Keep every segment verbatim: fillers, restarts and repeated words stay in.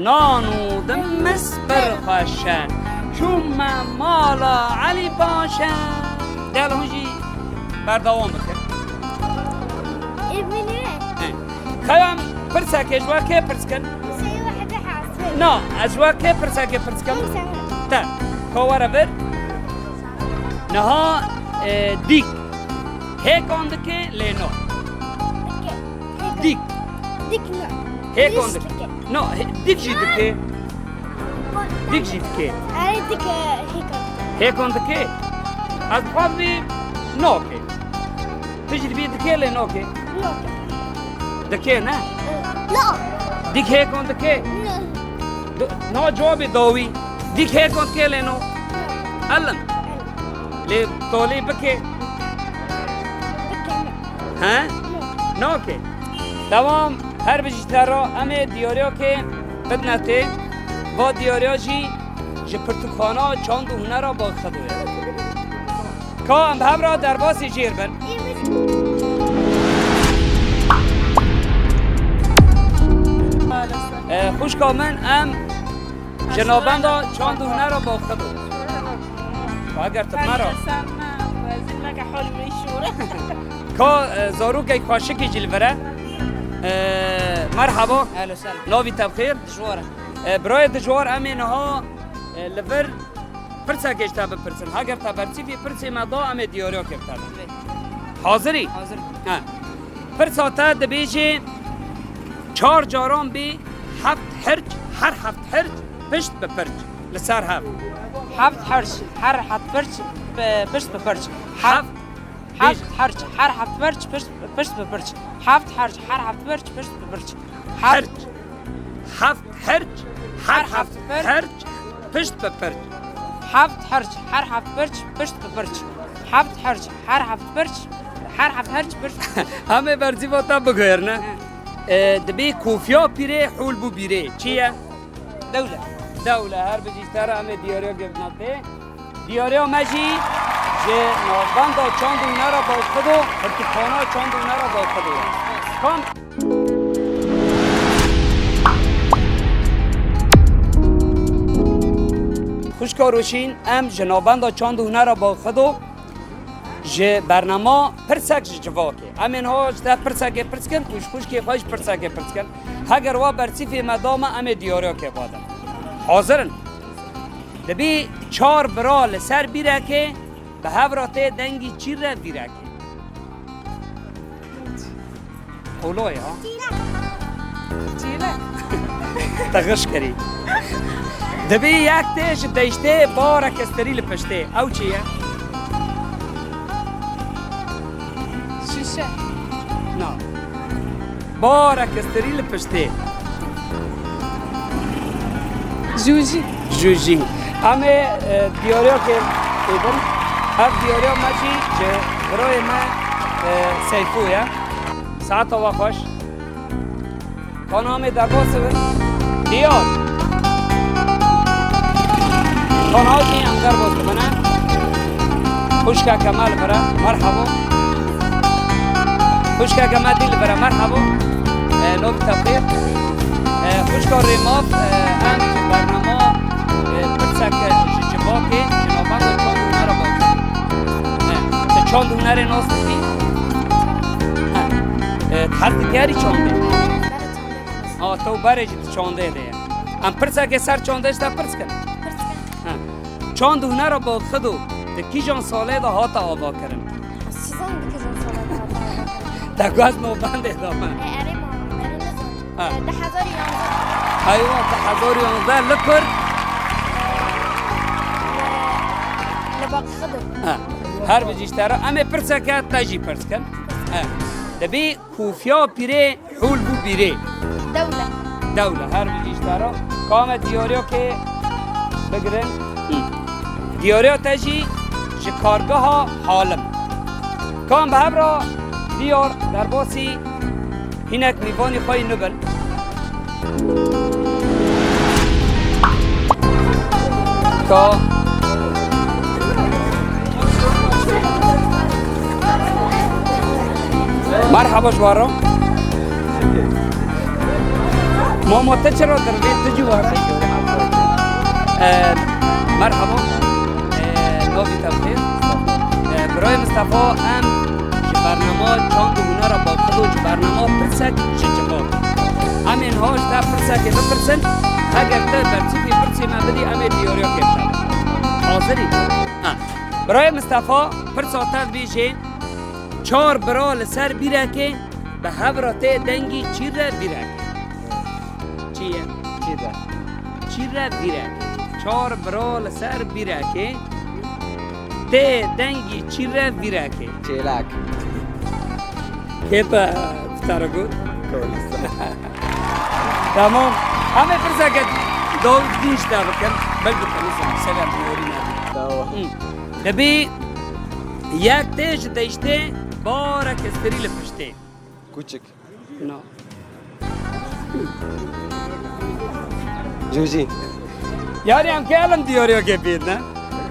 Nan û dimis pir xweş e. Çûme mala Elî Paşa. Gel hûn jî berdewam bikin. Ê, min ê. He. Xeyam pirsekê ji we kê pirs kin? Seyê we hebe hasbe. Na, ez ji we kê pirsekê pirs kim? Te, ka were vir. Niha, e, dîk. Hêkan dike, lê no. Dike. Hêkan. Dîk. Dîk no. Hêkan dike. Dike. No, he-, dîk jî dike. Dîk jî dike. Erê, dike, hêkan. Hêkan dike? Ez dixwazim vê nake. Tu jî dibî dike lê nake. Nake. Dike ne? No. Dîk hêkan dike? No. Du-, na cewabê dawî. Dîk hêkan dike lê no. No. Elin. Lê tolê bike. Bike ne. He? No. Nake. Tamam. Her bijî te re em ê diyariyakê bidine tê. Va diyariya jî ji pirtûkxana çand û hunera Baxxido ye. Ka em bi hev re derbasî jêr bin. E, xwişka min, em ji navbenda çand û hunera Baxxido. Eger tu me re. Ka, e, zarokek xweşikî jî li vir e. E, merhaba. Ehlen sehlen. Navî te bi xêr? Dijwar e. E, birayê Dijwar, em ê niha, e, li vir pirsekê ji te bipirsin. Heger te berçî vê pirsê me da, em ê diyariyakê bi te bin. Hazirî? Hazir. He. Pirsa te dibêje çar caran bê heft hirç, her heft hirç pişt bi pirç. Li ser hev. Heft hirç, her heft pirç, bi-, pişt bi pirç. Heft. Heft. Heft hirç, her heft pirç, pişt, pişt bi pirç. Heft hirç, her heft pirç, pişt bi pirç. Heft. Hirç. Heft hirç, her heft hirç, pişt bi pirç. Heft hirç, her heft pirç, pişt bi pirç. Heft hirç, her heft pirç, her heft hirç, pişt. Em ê bersiva te biguherîne. He. E, dibê kofiya pîrê hûl bû bîrê. Çi ye? Dewle. Dewle, her bijî te re em ê diyariya girtina tê. Diyariya me jî ji navbenda çand û hunera Baxxido, pirtûkxana çand û hunera Baxxido ye. Kam? Xwişka Roşîn, em ji navbenda çand û hunera Baxxido ji bernama Pirsek ji Civakê. Em ê niha ji te pirsekê pirs kin û ji xwişkê xwe jî pirsekê pirs kin. Heger wa bersîfê me da me, em ê diyariyakê xwe din. Hazir in? Dibî çar bira li ser bîrekê bi hev re tê dengî çî re vîrekê. Qolo ya. Çîle. Te xiş kirî. Dibî yek tê ji deştê bareke stirî li piştê. Ew çi ye? Şîşe. Na. Bareke stirî li piştê. Jûjî. Jûjî. Em ê, e, diyariyakê êdin. Ev diyariya me jî ji birayê me, e, Seyfo ye. Saeta we xweş. Kana em ê derbas bibin. Diyar. Kana jî em derbas bibine. Xwişkeke me li vir e. Merhaba. Xwişkeke me dî li vir e. Merhaba. E, navê te bi xêr. E, xwişka Rêmav, e, em ji bernama, e, Pirseke ji Civakê, ji navbenda çand û hunera Baxxido. E, tu çand û hunerê nas dikî? E, e, tu hez dikarî çandê? Ha, tu berê jî di çandê de ye. Em pirsekê ser çandê ji te pirs kin. Pirs kin. Ha. Çand û hunera Baxxido di kîjan salê de hate avakirin? Ez çi zanim di kîjan salê de hate avakirin. Te got navbendê de me. E, erê ma, erê nizanim. Ha. E, du hezar û yanzdeh. Eywa, du hezar û yanzdeh li kur? Li Baxxido. Ha. Her bijî ji te re. Em ê pirseke te jî pirs kin. Ha. Dibî Kofiya pîrê hûl bû bîrê. Dewle. Dewle, her bijî ji te re. Ka me diyariyakê bigirin. Hı. Diyariya te jî ji kargeha Halim. Ka em bi hev re diyar derbasî hinek mîvanî xwe yî nû bin. Ka. Merhaba ji we re. Mama, te çira dirivî, tu cî were? Ee, merhaba. Ee, navî te bi xêr? Ee, birayê Mistefa, em ji bernama Çand û Hunera Balxido, ji bernama Pirsek ji Civak. Em ê niha ji te pirsekê bipirsin. Heger te berçîkê pirsê me bidî, em ê diyariya kê bidin. Hazirî? Ha. Birayê Mistefa, pirsa te dibêje, çar bira li ser bîrekê, bi hev re tê dengî çî re vîrekê. Çi ye? Çî re. Çî re vîrekê. Çar bira li ser bîrekê, tê dengî çî re vîrekê. Çêlek. Kê te, te re got? Kolistan. Tamam. Em ê pirseke dawî din ji te bikin. Belkî te nizam, sever diyarî nebî. Tamam. Hı. Dibî yek tê ji deştê, barek stirî li piştê. Kûçik. No. Cûcî. Yarî em kê elin diyariyokê bît ne?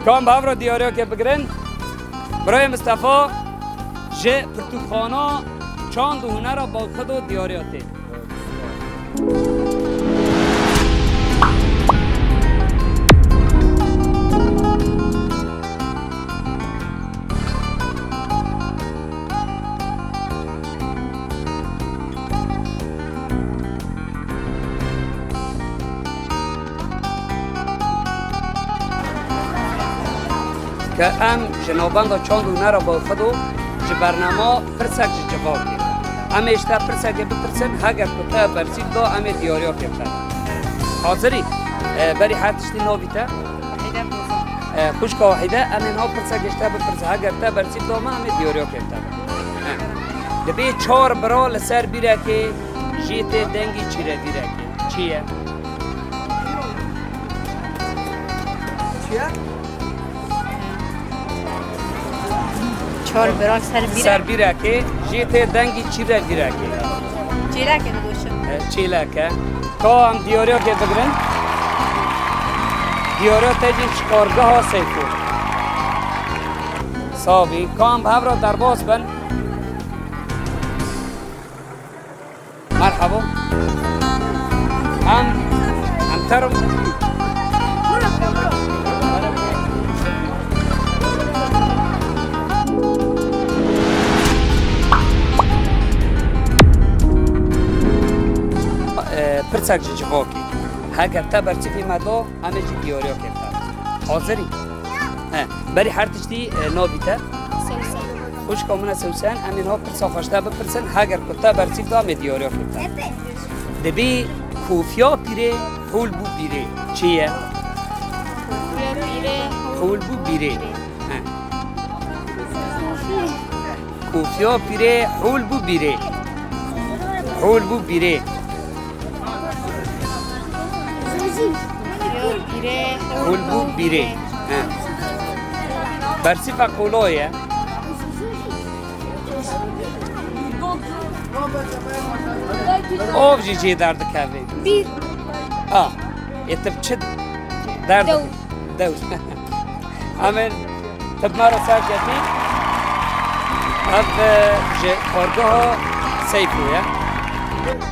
Kam bi hev re diyariyokê bigirin? Birayê Mistefa ji Pirtûkxana Çand û Hunera Balxido diyariya tê. Ke em ji navbenda Çand û Hunera Balxido ji bernama Pirsek ji Civakê. Em ê ji te pirsekê bipirsin, heger ku te bersiv da, em ê diyariya pê bidin. Hazirî? E, berî her tiştî navî te? Wahîde Bozan. E, xwişka Wahîde, em ê niha pirsekê ji te bipirsin. Heger te bersiv da me, em ê diyariya pê bidin. E. Dibê çar bira li ser bîrekê, jê tê dengî çî re vîrekê. Çi ye? Çi ye? Çar bira ser bîre. Ser bîrekê, jê tê dengî çî re vîrekê. Çêlekê digoşin. E, çêlek e. Ka em diyariyakê bigirin. Diyariya te jî ji kargeha Seyfo. Savî. Ka em bi hev re derbas bin. Merhaba. Em, em terim. E, pirsek ji civakê. Heger te berçivî me do, em ê jî diyariya kê bidin. Hazirî? He, berî her tiştî, e, navî te? Sewsen. Xwişka min e Sewsen, em ê niha pirsa xwe ji te bipirsin, heger ku te bersiv da, em ê diyariya xwe bidin. Dibî kofiya pîrê hûl bû bîrê. Çi ye? Kofiya pîrê hûl bû bîrê. He. Kofiya pîrê hûl bû bîrê. Hûl bû bîrê. Hûl bû bîrê. He. Bersîfa qolo ye. Ov jî jê derdikeve. Bîr. A. Ê, tu bi çi derdikeve? Dew. Dew. Em ê, tu bi me re serketî. Ev, e, ji kargeha Seyfo ye.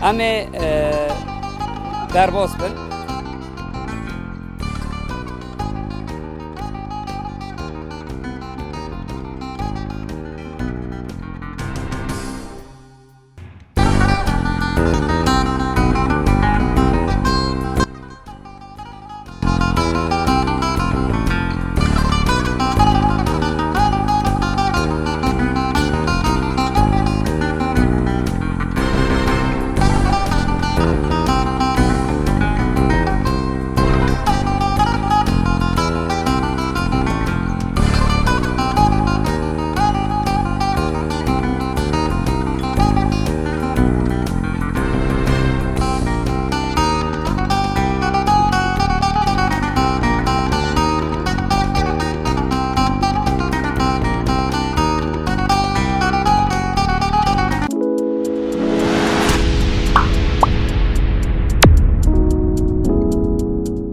Em ê, e, derbas bin.